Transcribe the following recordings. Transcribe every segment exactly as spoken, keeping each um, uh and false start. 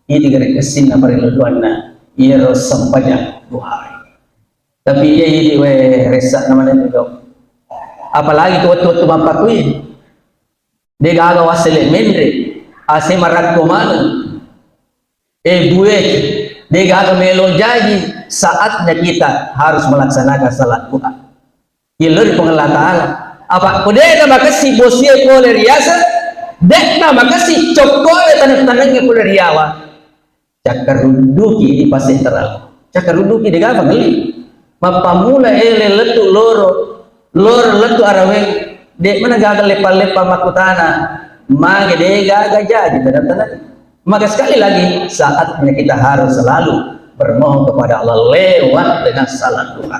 Idi gare kessinna parellu duanna iyaro sempajang duha. Tapi iya idi we ressa namanya juga. Apalagi ko wettu-wettu mappakui. De gaga wassele menre, ase marakko maneng. Eh, bueki, de gaga melo jaji, saatnya kita harus melaksanakan salat duha. Yello ri Puang Allah Ta'ala. Apa ko de na makessi bosie pole riaseng, de na makessi cokkoe taneng-tanengnge pole riawa. Cakkarudduki di pasentral. Cakkarudduki de gaga ngelli. Mappammula ele lettu loro, loro lettu araweng, de mana gaga leppa-leppa makkutana, mage de gaga jaji taneng-taneng. Maka sekali lagi, saatnya kita harus selalu bermohon kepada Allah lewat dengan salat duha.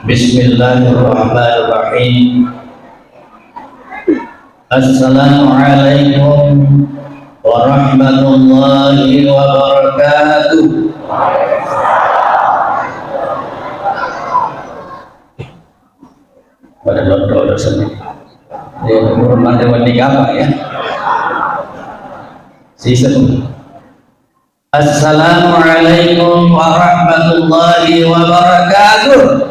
Bismillahirrahmanirrahim. Assalamualaikum warahmatullahi wabarakatuh. Pada dodo dosen. Ya, belum ada wedding apa ya? Season. Assalamualaikum warahmatullahi wabarakatuh.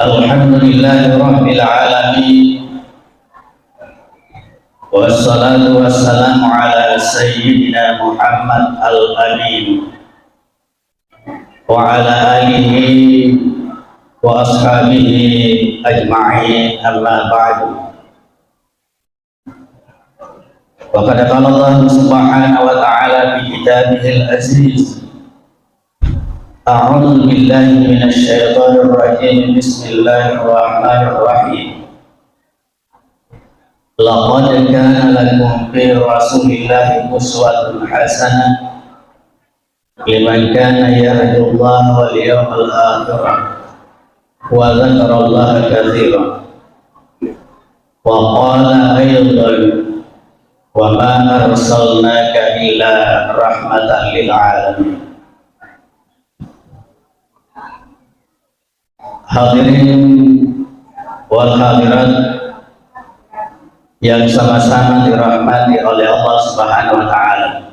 Alhamdulillahirabbil alamin. Wassalatu wassalamu ala sayyidina Muhammad al-amin wa ala alihi wa ashabihi ajma'in, amma ba'du. Wa qad qala Allah subhanahu wa ta'ala fi kitabihil aziz, a'udzu billahi minasy syaithanir rajim. Bismillahirrahmanirrahim. Laqad kana lakum fi Rasulillahi uswatun hasanah liman kana yarjullaha wal yawmal akhir wa dzakarallaha katsira. Wa qala aidan, wa ma arsalnaka illa rahmatan lil alamin. Hadirin wal hadirat yang sama-sama dirahmati oleh Allah Subhanahu wa Ta'ala.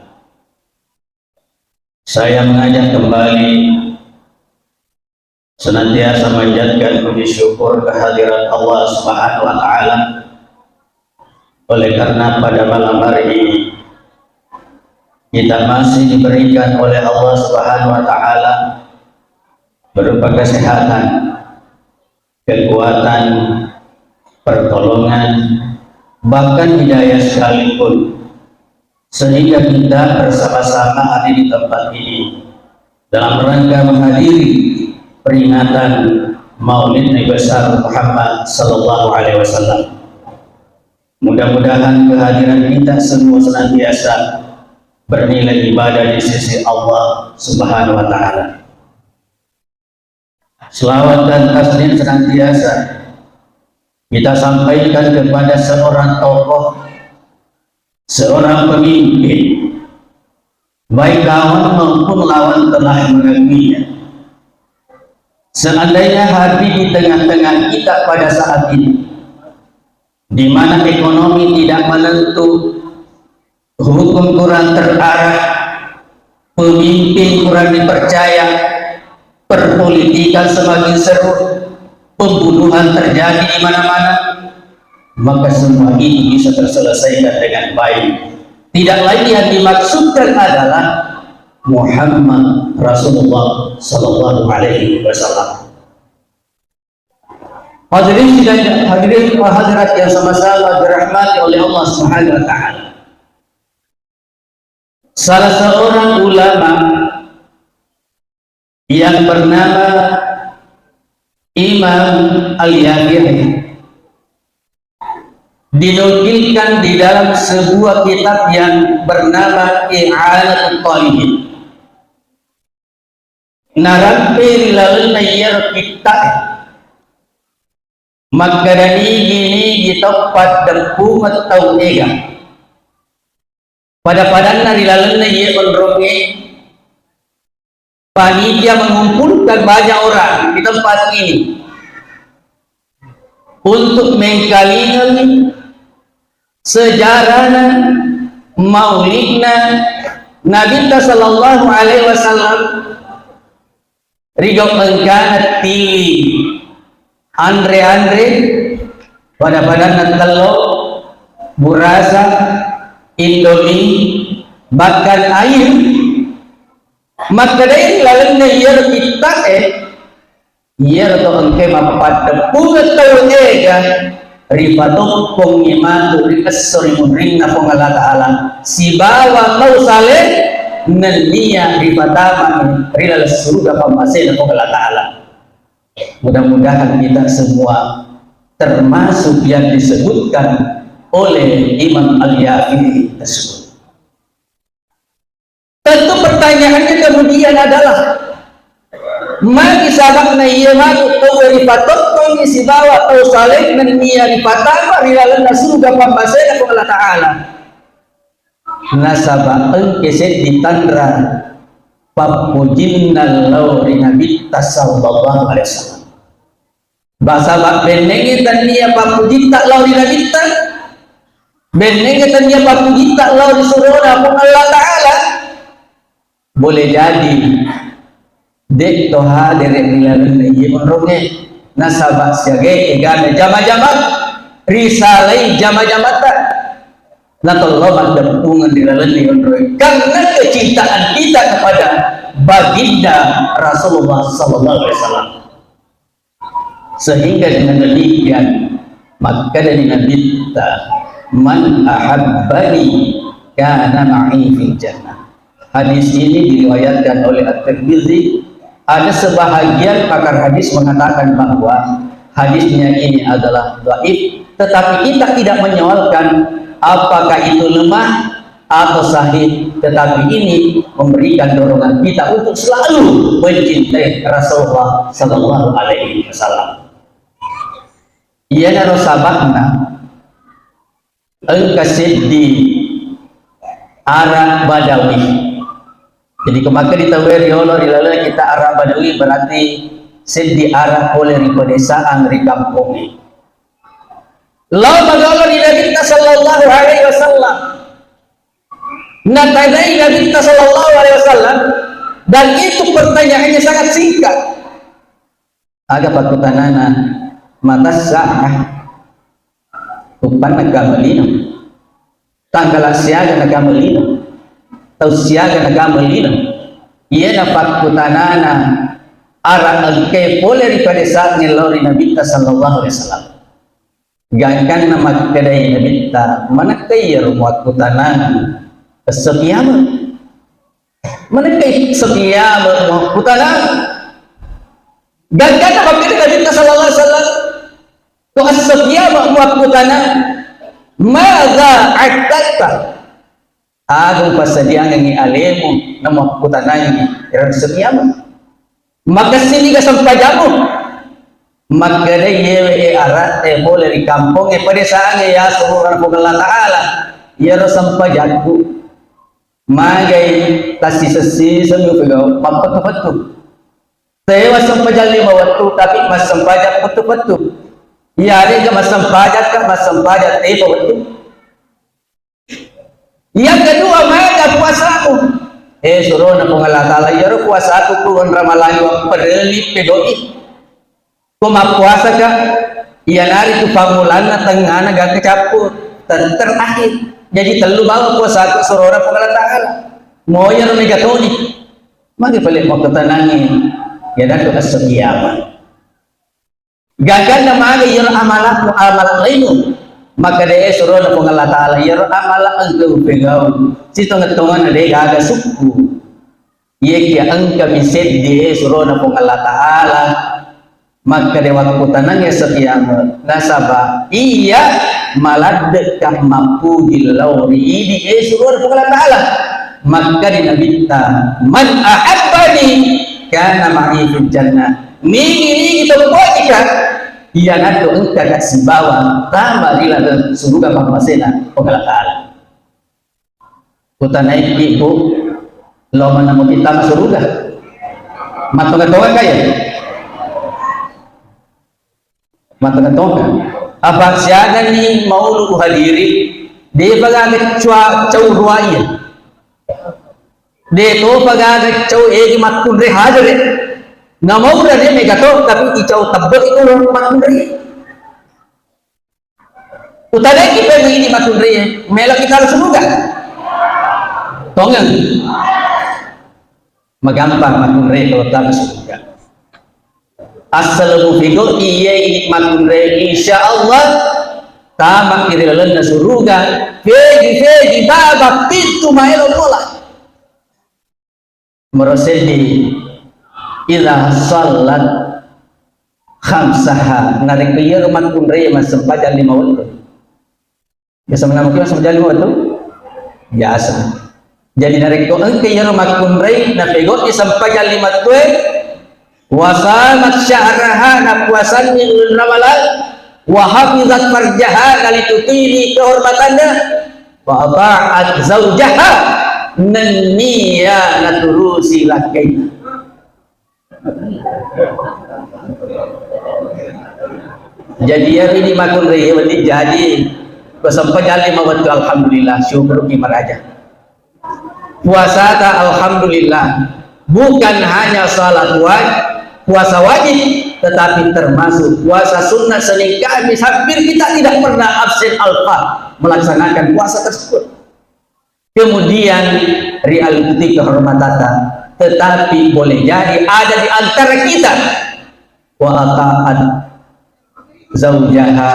Saya mengajak kembali senantiasa manjatkan puji syukur kehadirat Allah Subhanahu wa Ta'ala, oleh karena pada malam hari ini kita masih diberikan oleh Allah Subhanahu wa Ta'ala berupa kesehatan, kekuatan, pertolongan, bahkan hidayah sekalipun, sehingga kita bersama-sama hadir di tempat ini dalam rangka menghadiri peringatan Maulid Nabi Besar Muhammad sallallahu alaihi wasallam. Mudah-mudahan kehadiran kita semua senantiasa bernilai ibadah di sisi Allah Subhanahu wa Ta'ala. Selawat dan taslim senantiasa kita sampaikan kepada seorang tokoh, seorang pemimpin, baik kawan maupun lawan telah mengakuinya. Seandainya hadir di tengah-tengah kita pada saat ini, di mana ekonomi tidak menentu, hukum kurang terarah, pemimpin kurang dipercaya, perpolitikan semakin seru, pembunuhan terjadi di mana-mana, maka semua itu bisa terselesaikan dengan baik. Tidak lain yang dimaksudkan adalah Muhammad Rasulullah sallallahu alaihi wasallam. Hadirin sidang, hadirin wa hadirat yang sama-sama dirahmati oleh Allah Subhanahu wa Ta'ala. Salah seorang ulama yang bernama Imam Al-Yafi'i dinukilkan di dalam sebuah kitab yang bernama I'anatut Talibin. Narampe ri lalenna iyaro kitta'e, makkeda nigi-nigi tau paddeppungeng tau ega. Pada-padanna ri lalenna iye onrongnge, Panitia mengumpulkan banyak orang di tempat ini untuk mengkalingai sejarahna maulidna Nabitta sallallahu alaihi wasallam. Rigau engkana tiwi anre-anre, pada-padanna tello, burasa, indomie, bahkan air. Makkedai lalenna iyaro kitta'e, iyaro to engke mappaddeppungeng tau ega, ripatoppongngi matu ri esso ri munrinna Puang Allah Ta'ala sibawa tau saleh nennia ripatamai ri laleng suruga pammasena Puang Allah Ta'ala. Mudah-mudahan kita semua termasuk yang disebutkan oleh Imam Al-Yafi'i tersebut. Tentu pertanyaannya kemudian adalah, magi sababna iya matu tau ripatottongi sibawa tau saleh nennia ripatama ri lalenna suruga pammasena Puang Allah Ta'ala. Nasaba engke seddi tanra pappujinna lao ri Nabitta sallallahu alaihi wasallam. Basaba bennengnge tennia pappujitta lao ri Nabitta, bennengnge tennia pappujitta lao ri surona Puang Allah Ta'ala. Boleh jadi de' to hadere ri lalenna iye onrongnge, nasaba siaga egana jama-jama, risalai jama-jamata, natello maddeppungeng ri lalenna onrongnge karena kecintaan kita kepada baginda Rasulullah sallallahu alaihi wasallam. Sehingga dengan demikian, makkadani Nabitta, "Man ahabbani kana ma'i fil jannah." Hadis ini diriwayatkan oleh At-Tirmizi. Ada sebahagian pakar hadis mengatakan bahwa hadisnya ini adalah dhaif, tetapi kita tidak menyoalkan apakah itu lemah atau sahih, tetapi ini memberikan dorongan kita untuk selalu mencintai Rasulullah sallallahu alaihi wasallam. Iyanaro sababna engka seddi ara Badawi. Jadi, ko makkeda tauwe riolo ri laleng kita ara Badawi, berarti seddi ara pole ri pedesaan ri kampongnge. Lao magolo ri Nabitta sallallahu alaihi wasallam. Natanyai Nabitta sallallahu alaihi wasallam, dan itu pertanyaannya sangat singkat. Aga pakkutanana, mata sa'ah, uppanna gamelino, tanggala siaga na gamelino, tau siaga na gamelino. Iyana pakkutanana, ara engkae pole ri pedesaan lao ri Nabitta sallallahu alaihi wasallam. Gangkanna makkedai Nabitta, manekkai iyaro muakkutanang esso kiamat? Manekkai esso kiamat muakkutanang? Gangkanna makkedai Nabitta sallallahu alaihi wasallam, ko esso kiamat muakkutanang, madza a'dadta? Aga upassadiangengngi alemu namuakkutanangi ero esso kiamat? Makessiniga sempajammu? Makkedai, yewe e aratte pole ri kampongnge, pedesangnge, ya surona Puang Allah Ta'ala, iyaro sempajakku magai tassiseng-siseng upegau mappettu-pettu. Tewa sempajang lima wettu, tapi massempajang pettu-pettu. Iyarega massempajakka massempajang tepa wettu. Yang kedua, maga puasamu? Eh, surona Puang Allah Ta'ala, iyaro puasaku pulung Ramalangi wappereli pegau'i. Ko mappuasaka, iyanaritu pammulanna, tengngana, gangka cappur, ter-, terakhir. Jadi tellu bawang puasaku surona Puang Allah Ta'ala. Moyaro mega toni. Magi pale makkutanangi, iyanatu esso kiamat. Gaganna maga iyaro amalakmu, amala laimu? Makkeda, eh, surona Puang Allah Ta'ala, iyaro amala engka upegau, sitonget-tongenna de gaga sukku. Iyakiya engkami seddi, eh, surona Puang Allah Ta'ala. Makkeda, wakkutanangngi esso kiamat, nasaba iya maladdekka mappuji lao ri idi, eh, surona Puang Allah Ta'ala. Makkeda Nabitta, "Man ahabbani kana ma'i fil jannah." Nigi-nigi to mupojika, iyanatu engkaka sibawa tama ri laleng suruga pammasena Puang Allah Ta'ala. Kutanaiki, Bu, lao maneng mupi tama suruga? Mattonga-tonga kaya? Mattonga-tonga. Apa siaga ni maulu hadiri, depa gaga cua-, cau ruaya. De topa gaga cau egi makkunrai hadere. Namaura de mega to, tapi icau tebbe itu makkunrai. Utaneki pemeng idi makkunrai, melo kita suruga. Tongeng. Magampang makkunrai kalau tama suruga. Asal mufego iye idi makkunrai, insya Allah tama ri lalenna suruga. Feji-feji baba pintu maelo mola. Nomoro seddi, idza shallat khamsaha, narekko iyaro makkunrai massempajang lima wettu. Biasa menamo ki massempajang lima wettu? Biasa. Jadi narekko engka iyaro makkunrai napegau'i sempajang lima wettue, wa shamat syahraha, napuasanni uleng Ramalang, wa hafizat farjaha, nalitutui kehormatanna, wa ata'at zaujaha, nenniya naturusi lakkainna. Jadi iyaro idi makkunrai wedding jaji, ko sempajang lima wettu, alhamdulillah, syukuruki maraja. Puasata, alhamdulillah, bukan hanya salat waj-, puasa wajib, tetapi termasuk puasa sunnah Senin Kamis. Hampir kita tidak pernah absen alfa melaksanakan puasa tersebut. Kemudian riallututi kehormatata, tetapi boleh jadi ada di antara kita wa ata'at zaujaha,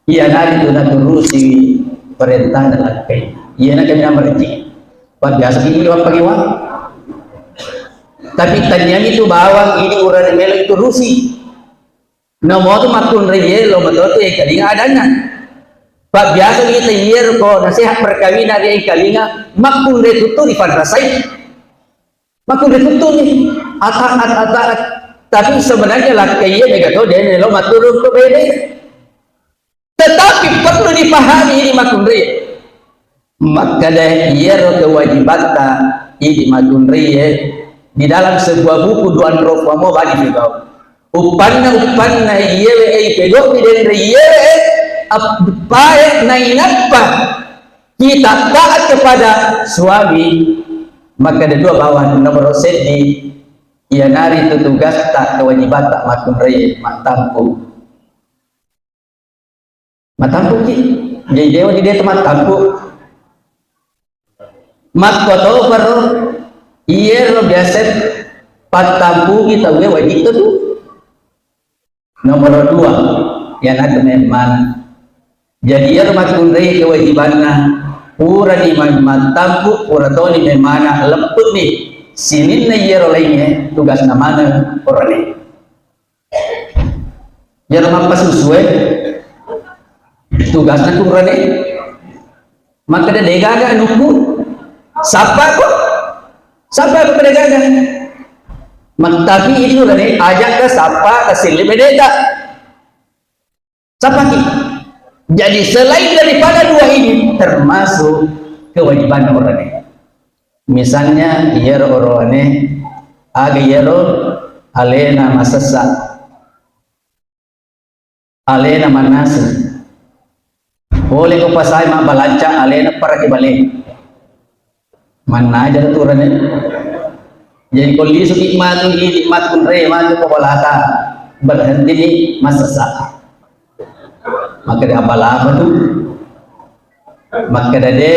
iyanaritu naturusi parentana lakkai. Iyana kami namarji. Pak biasa ini liwat pagi wa. Tapi tanyang itu bawang ini urane melo itu rusi. Namotu makkunrai lo matotu e kalinga adanna. Pak biasa kita iyero ko nasihat perkawinan ri kalinga makkunrai tuttu di fadrasai. Makkunrai tuttu ni. Ataat, ataat. Tapi sebenarnya lakkai iya mega to dene lo maturun ke bene. Tetapi perlu dipahami ini makkunrai. Makkeda iyaro kewajibatta idi makkunrai di dalam sebuah buku Duan Roh Pamo bagi pegau. Uppanna, uppanna iyewe e pegau di denre iyewe e appae nainappa kita taat kepada suami. Makkeda dua bawang, nomor seddi iyanaritu tugasta kewajibatta makkunrai mattampu. Mattampuki. Jadi dewa di deta mattampu. Makkotoparo iyero biasa pattampuki tauwe wajib tu. Nomor dua, iyanatu memmana. Jadi iyero makkunrai kewajibanna purani ma-, mattampu, pura toni memmana, leppe'ni sininna iyero laingnge tugasna maneng purani. Iyaro mappasusue tugasna kurane. Makkeda degaga anukku, sappako, sappako degaga. Mak-, tapi itu kurane ajakka sappa kasille bedeta. Sappaki. Jadi selain daripada dua ini termasuk kewajiban kurane. Misalnya, iyaro orowane, aga iyaro alena masessa, alena mannasu. Pole ko pasai mabbalanca, alena paraki bale. Mannaja turane. Jadi ko lisuki matu idi makkunrai matu ko balata, berhenti ni masessa. Makkeda, "Apa lama tu?" Makkeda, "De,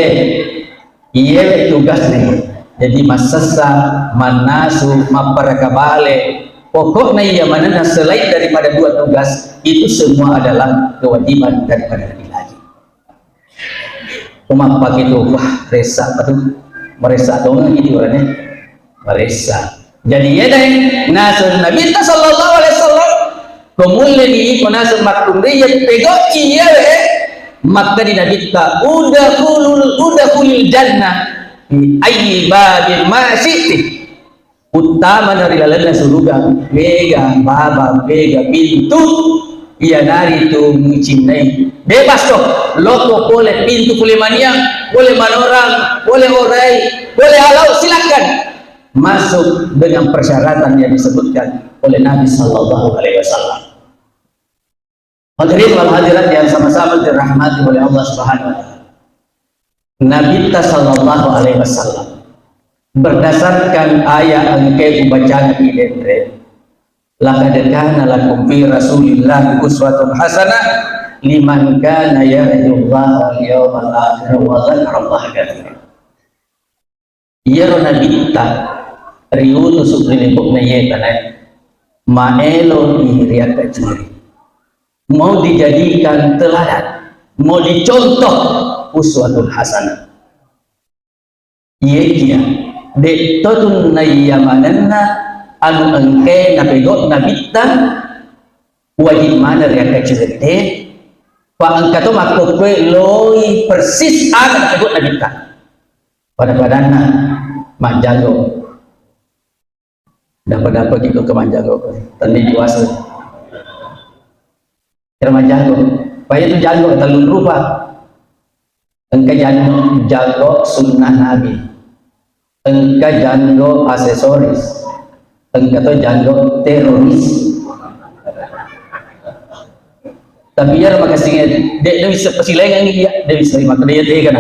iye tugas ni. Jadi massessa, mannasu, mapparaka bale. Pokoknya iya manenna selain daripada dua tugas itu semua adalah kewajiban daripada laki-laki." Umappaki tu, wah, ressa apa tu? Meressa dong gitu orangnya. Maressa. Jadi iya dai, naseng Nabitta sallallahu alaihi wasallam, ko mulle ni iko naseng makkunraiye pegau'i iyawe, makkeda Nabitta, "Udkhulul, udkhulil jannah bi ayyi babin ma syi'ti." Uttamana ri lalenna suruga, mega baba, mega pintu, iyanaritu mucinnai. Bebas to, loko pole pintu pole mania, pole manorang, pole orai, pole halau, silakan. masuk dengan persyaratan yang disebutkan oleh Nabi Sallallahu Alaihi Wasallam. Hadirin wal hadirat yang sama-sama dirahmati oleh Allah Subhanahu wa Ta'ala. Nabitta Sallallahu Alaihi Wasallam, berdasarkan ayat engke ubacana idenre, "Laqad kana lakum fi Rasulillahi uswatun hasanah liman kana yarjullaha wal yawmal akhir wa dzakarallaha katsira." Iyaro nabitta riutusu ri lebo'na iye tanae, maelo i riakkaccuri. Mau dijadikan teladan, mau dicontoh uswatun hasanah. Iyekiya, de' to tunna iya manenna anu engkae napegau nabitta wajib maneng riakkaccurite, pa engka to makkokkoe loi persis aga napegau nabitta. Pada-padanna majjanggo. Dapat-dapat gitu ke majjanggo. Tadi diwasa. Kira majjanggo. Paya tu janggo tellung rupa. Engka janggo, janggo sunnah Nabi. Engka janggo aksesoris. Engka to janggo teroris. Tapi iya makasih de' bisa pasilengan iya, de' bisa makanya dia kan.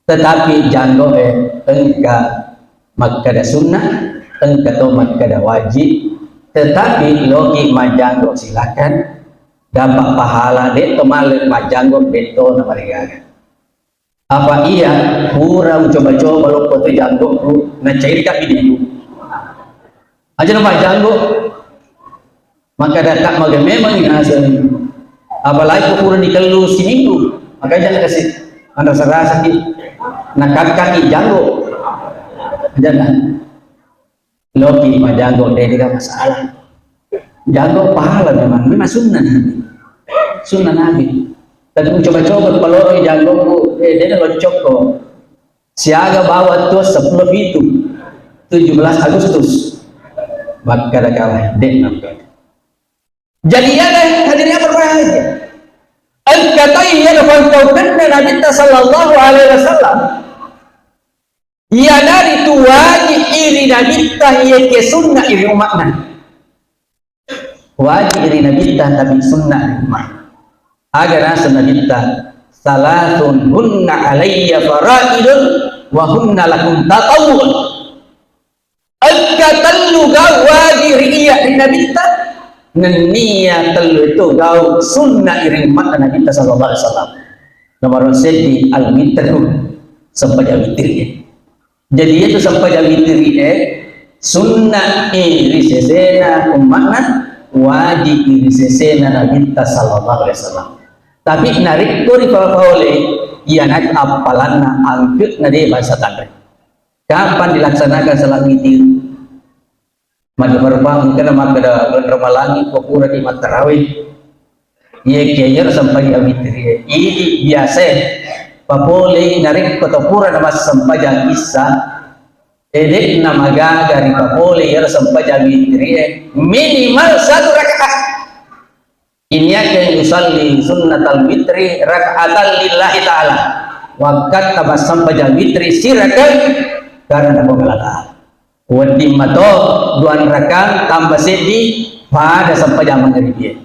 Tetapi janggo'e engka makkeda sunnah, engka to makkeda wajib, tetapi loki majjanggo silakan, dapat pahala, de' to male majjanggo de' to namarigaga. Apa iya pura ucoba-coba lokko to janggoku, nacairka bidiku. Aja na majjanggo. Makkeda tak maga memang naseng. Apalagi ko pura dikellu siminggu, makanya jangan kasih rasa-rasa ki. Nakakkaki janggo. Jangan. Loki majanggo de' de' masalah. Janggo pahala memang, memang sunnah Nabi. Sunnah Nabi. Tapi coba-coba paloroi janggoku, eh, de' loncokko. Siaga bawa tuh sepuluh itu, tujuh belas Agustus. Makkeda kalah, de' nampa. Jadi iya deh, hadirin yang berbahagia. Engka to iya na pantaukenna Nabitta sallallahu alaihi wasallam. Iyanaritu wajib iri Nabitta, iyakiya sunnah iri umma'na. Wajib iri Nabitta, tapi sunnah iri umma'na. Aga naseng Nabitta, "Salasun hunna alayya faraidun wa hunna lakum tatawwu'un." Engka tellu gau wajib ri iya ri Nabitta, nennia tellu itu gau sunnah iri umma'na Nabitta sallallahu alaihi wasallam. Nomor seddi al-witru, sempajang witri. Jadi itu sempajang witri e sunnah iri sesena umma'na, wajib iri sesena Nabitta sallallahu alaihi wasallam. Tapi narekko ripapaolei, iyanatu appalanna angke'na de' bangsa tanre. Kapan dilaksanakan salat witir? Magi baru bangun kena makkeda bulan Ramalangi ko pura di mattarawe. Iye kiya iyaro sempajang witri e. Idi biasa e. Papolei narekko to pura na massempajang issa, ede'na magaga ripapolei iyaro sempajang witri e. Minimal satu rakaat. Inni akan usalli sunnatal witri rak'atan lillahi ta'ala. Wakkatta massempajang witri sirakang karena Puang Allah Ta'ala. Wedding mato duang rakang tambah seddi pada sempajang magrib e.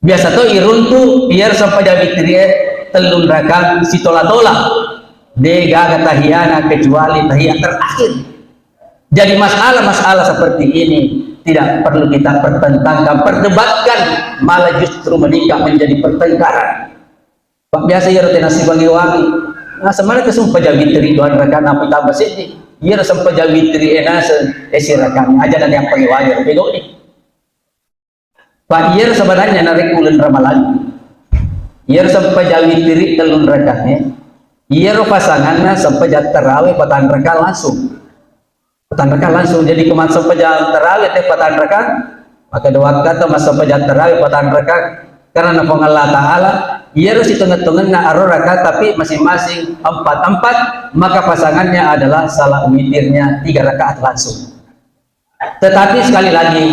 Biasa to iruntu biar sempajang witri e tellung rakang sitola-tola. De gaga tahiyana kecuali tahiyat terakhir. Jadi masalah-masalah seperti ini tidak perlu kita pertentangkan, perdebatkan, malah justru meningkat menjadi pertengkaran. Pak biasa iyaro tenasi pangewangi. Nah, semana ke sempajang witri duang rakang apa tambah seddi. Iyaro sempajang witri e naseng esi rakang aja dan yang pangewangi bego nih. Pak, iyaro sebenarnya narekko uleng Ramalang. Iyaro sempajang witiri tellung rakang e. Iyaro pasanganna sempajang tarawe patang rakang langsung. Patang rakang langsung. Jadi, ko massempajang tarawe te patang rakang, maka dua kata massempajang tarawe patang rakang. Karena Puang Allah Ta'ala, iyaro sitengah-tengahna aro rakang, tapi masing-masing empat-empat, maka pasangannya adalah salat witirnya tiga rakaat langsung. Tetapi sekali lagi,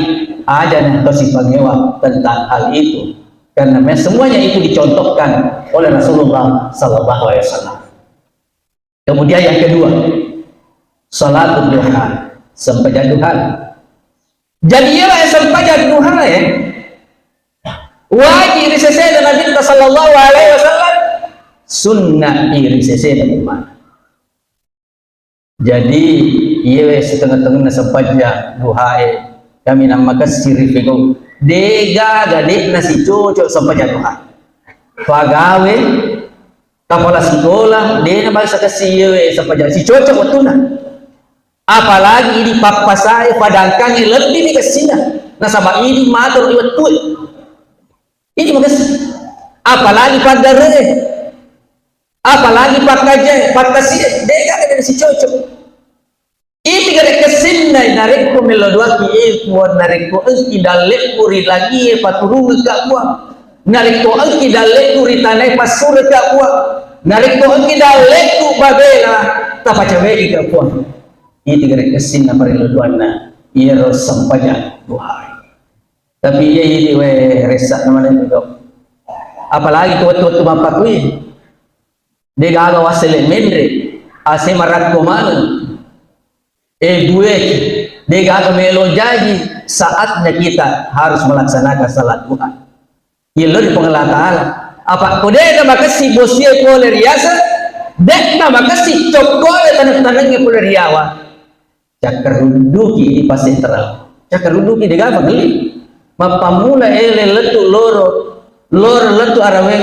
aja na tosi pangewa tentang hal itu. Karena me-, semuanya itu dicontohkan oleh Rasulullah sallallahu alaihi wasallam. Kemudian yang kedua, salatul duha. Sempajang duha. Jadi, iyaro sempajang duha e, wajib ri sesena Nabitta sallallahu alaihi wasallam, sunnah ri sesena ummana. Jadi, iyewe sitengah-tengahna sempajang duha e, kami nammakessing ri fegau. Degaga de'na sicocok sempajang duha. Pagawe, kepala sekolah, de'na bangsa kessi iyewe sempajang sicocok wettuna. Apalagi idi pappasae padangkangnge lebbi mi kessina. Nasaba idi matoro i wettue. Idi makessi. Apalagi paddaree. Apalagi pakkajae, pakkasie, degaga de sicocok. Idi gare kessinna narekko mello duaki e Puang, narekko engki dalleku ri langie paturungekka Puang. Narekko engki dalleku ri tanae passureka Puang. Narekko engki dalleku babela tapacaweki ka Puang. Idi gare kessinna parellu duanna iyaro sempajang duha. Tapi iya idi we ressa namanya itu. Apalagi ko wettu-wettu mappakui. Degaga wassele menre, ase marakko maneng. E bueki, degaga melo jaji, saatnya kita harus melaksanakan salat duha. Yello ri Puang Allah Ta'ala. Apa ko de'na makessi bosie pole riaseng, de'na makessi cokkole taneng-tanengnge pole riawa. Cakkarudduki di passetterang. Cakkarudduki degaga magelli. Mappammula ele lettu loro, loro lettu arawe,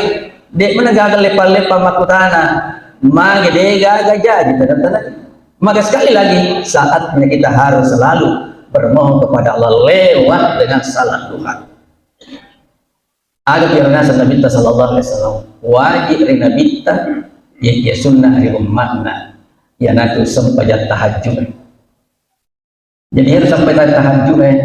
de' mana gaga leppang-leppang makkutana, mage degaga jaji taneng-taneng. Maka sekali lagi, saatnya kita harus selalu bermohon kepada Allah lewat dengan salat duha. Aga pi naseng Nabitta sallallahu alaihi wasallam, wajib ri Nabitta, ya, ya sunnah ri umma'na, iyanatu sempajang tahajud. Jadi harus sampai tahajud, eh,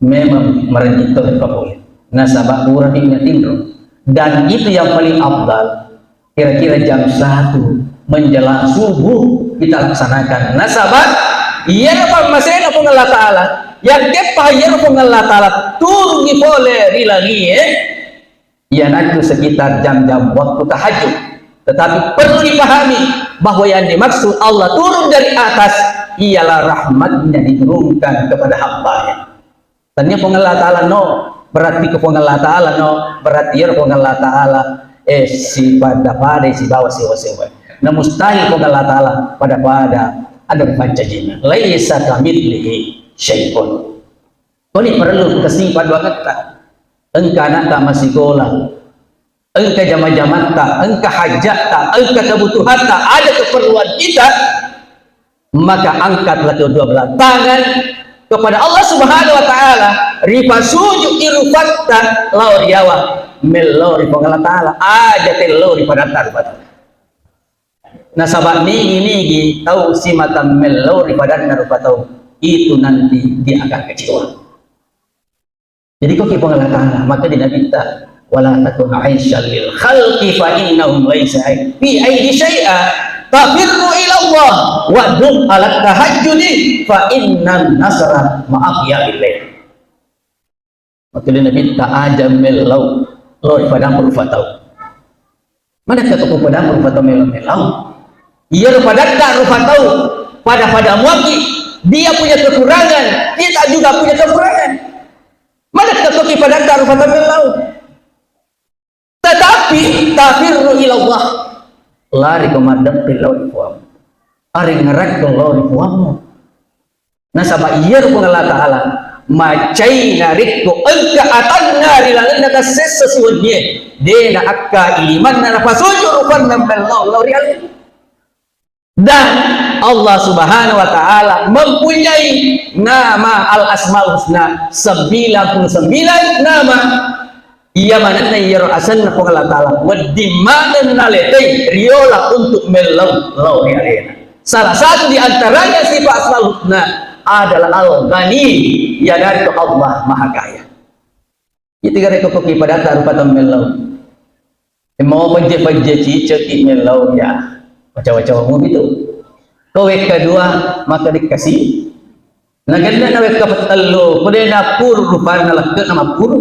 memang merajin to ri papole. Nasaba pura pi natinro. Dan itu yang paling afdal. Kira-kira jam satu menjelang subuh kita laksanakan. Nasaba, iyaro pammasena Puang Allah Ta'ala, yakkeppa iyaro Puang Allah Ta'ala turungi pole ri langie, iyanatu sekitar jam-jam waktu tahajud. Tetapi perlu dipahami bahwa yang dimaksud Allah turun dari atas ialah rahmatnya diturunkan kepada hambanya. Tania Puang Allah Ta'ala no, berarti ke Puang Allah Ta'ala no, berarti iyaro Puang Allah Ta'ala, eh, sipada-pada sibawa sewa-sewa. Nah, mustahil Puang Allah Ta'ala pada-pada ada pancajina. Laisa kamitslihi syai'un. Koni perlu kesibukan doangetta. Engka anakta masikola, engka jama-jamatta, engka hajatta, engka kebutuhatta, ada keperluan kita, maka angkatlah kedua belah tangan kepada Allah Subhanahu wa Ta'ala, ripasujud irupatta lao riawa, mello ri Puang Allah Ta'ala, aja tello ri padatta rupa tau. Nasaba nigi-nigi tau simata mello ri padanna rupa tau, itu nanti dia akan kecewa. Jadi, ko ki Puang Allah Ta'ala, maka di Nabitta, "Wala takun aisyan lil khalqi fa innahum laisa ai-, fi aidi syai'a, tafirru ila Allah, wa dum ala tahajjudi, fa innan nasra ma'a qiyamil lail." Maka di Nabitta, aja mellau lao ri padang rupa tau. Madakka to ko padang rupa tau melo mellau. Iya rupa dakka rupa tau pada-pada muaki, dia punya kekurangan, kita juga punya kekurangan. Madakka to ki padakka rupa tau mellau. Tetapi tafirru ila Allah. Lari ko maddeppe lao ri Puang. Arengngerakko lao ri Puangmu. Nasaba iyaro Puang Allah Ta'ala macai narekko engka atanna ri lalenna tassessa siwennie, de naakka ilimanna napasuju rupanna mellau lao ri alena. Dan Allah Subhanahu wa Ta'ala mempunyai nama al-asmaul husna, sembilan puluh sembilan nama. Iya manenna iyaro asenna Puang Allah Ta'ala wedding maneng naletei riola untuk mellau lao ri alena. Salah satu di antaranya sifat asmaul husna adalah Al-Ghani, iyanaritu Allah Maha Kaya. Itu gare ko ki padatta rupa tau mellau. Mau pejje-pejje cicek ki mellau ya. Baca-baca mu itu. Ko wekka dua maka dikasih. Nagenna na wekka petellu, ko de nappuru rupanna lekke na mappuru.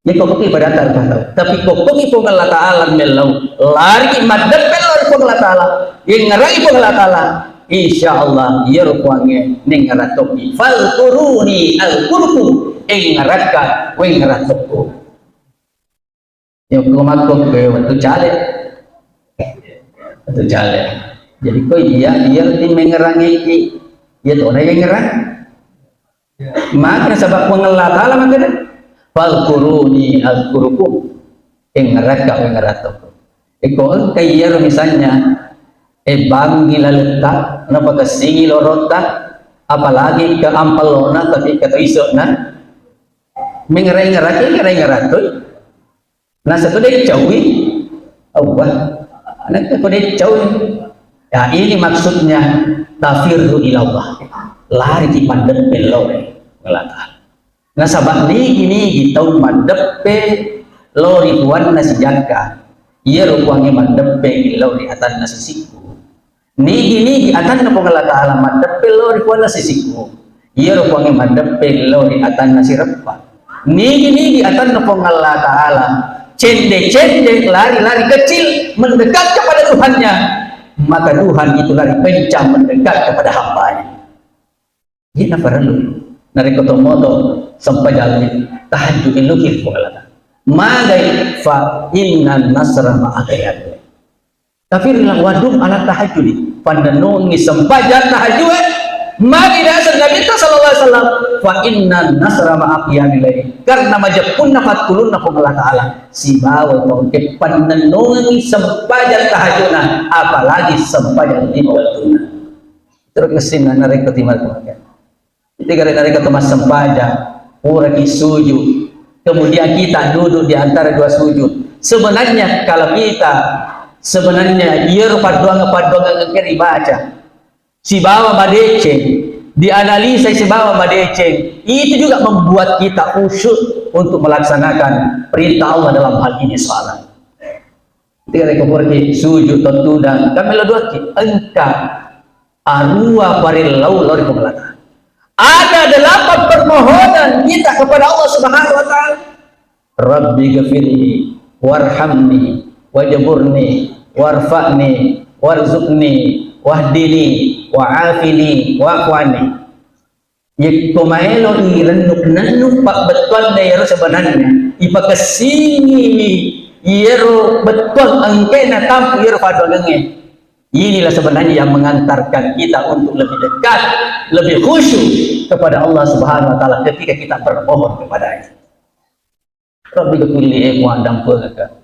Iya ko ki padatta rupa tau. Tapi ko ki Puang Allah Ta'ala mellau, lari maddeppe lao ri Puang Allah Ta'ala. Yengngerangi Puang Allah Ta'ala. Insya Allah, iyaro Puangnge nengngerang tokki. Fadhkuruni adzkurkum, engngerakka, wengngerang tokko. Yokko makko ke wettu cale. Wettu cale. Jadi ko iya, iya ti mengngerangiki. Iya tona iya ngerang. Maka nasaba Puang Allah Ta'ala makkeda, "Fadhkuruni adzkurkum." Engngerakka, wengngerang tokko. Eko engka iyaro misalnya, e, bangungi laletta, napakessingi lorotta, apalagi ke ampellona, tapi ke iso'na, mengngerang-ngerang, engngerang-ngerang toi. Nasaba de' caui, Allah. Anakku ko de' caui. Ya, ini maksudnya tafirru ilallah. Lari ki maddeppe lao ri Allah Ta'ala. Nasaba nigi-nigi tau maddeppe lao ri Puanna sijakka, iyaro Puangnge maddeppe lao ri atanna sisikku. Nigi-nigi atanna Puang Allah Ta'ala maddeppe lao ri Puanna sisikku, iyaro Puangnge maddeppe lao ri atanna sireppa. Nigi-nigi atanna Puang Allah Ta'ala cende-cende, lari-lari kecil mendekat kepada Tuhannya, maka Tuhan itu lari kencang mendekat kepada hambanya. Iya naparellu. Narekko tommoto sempajang tahajud, iluki Puang Allah Ta'ala. Magai, fa inna nasra ma'aka ya. Tapi ri wadung ala tahajudi, pannennungi sempajang tahajud, magi naseng Nabitta sallallahu alaihi wasallam, fa inna nasra ma'a qiyamil lail. Karena majeppunna patulunna Puang Allah Ta'ala sibawa tongke pannennungi sempajang tahajudna, apalagi sempajang lima waktunna. Terus kessinna narekko timarku makan. Ketika narekko to massempajang, puraki sujud, kemudian kita duduk di antara dua sujud. Sebenarnya kalau kita, sebenarnya iyaro paddoangeng-paddoangeng engka ribaca sibawa madeceng, dianalisa sibawa madeceng, itu juga membuat kita khusyuk untuk melaksanakan perintah Allah dalam hal ini salat. Ketika narekko puraki sujud, to tudang, kan melo doakki, engka arua parellau lao ri Puang Allah Ta'ala. Ada delapan permohonan kita kepada Allah Subhanahu wa Ta'ala. Rabbi ghafirli warhamni wajburni warfa'ni warzuqni wahdini wa'afini wa'fu anni. Yekko maelo irennu-nennu pabbettuanna iyaro sebenarnya, ipakessingiwi iyaro bettuang engkae natampu iyaro paddoangengnge. Inilah sebenarnya yang mengantarkan kita untuk lebih dekat, lebih khusyuk kepada Allah Subhanahu wa Ta'ala ketika kita bermohon kepada-Nya. Rabbi ghafirli, e Puang, dampengaka.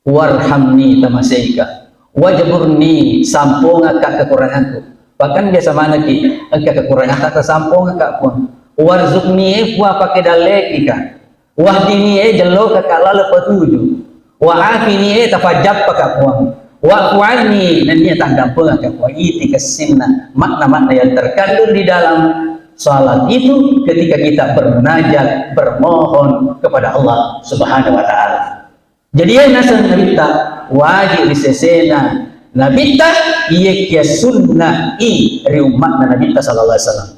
Warhamni, tamaseika. Wajburni, sampongaka kekuranganku. Bahkan biasa manekki, engka kekurangatta, tasampongaka, Puang. Warzuqni, e Puang, pake dallekika. Wahdini, e jellokaka laleng petunjuk. Wa'afini, e tapajjappaka, Puang. Wa'fu anni, nennia taddampengaka, Puang. Iti kessinna makna-makna yang terkandung di dalam salat itu ketika kita bermunajat, bermohon kepada Allah Subhanahu wa Ta'ala. Jadi, iya naseng Nabitta, wajib ri sesena Nabitta, iya kia sunna i ri ummatna Nabitta sallallahu alaihi wasallam.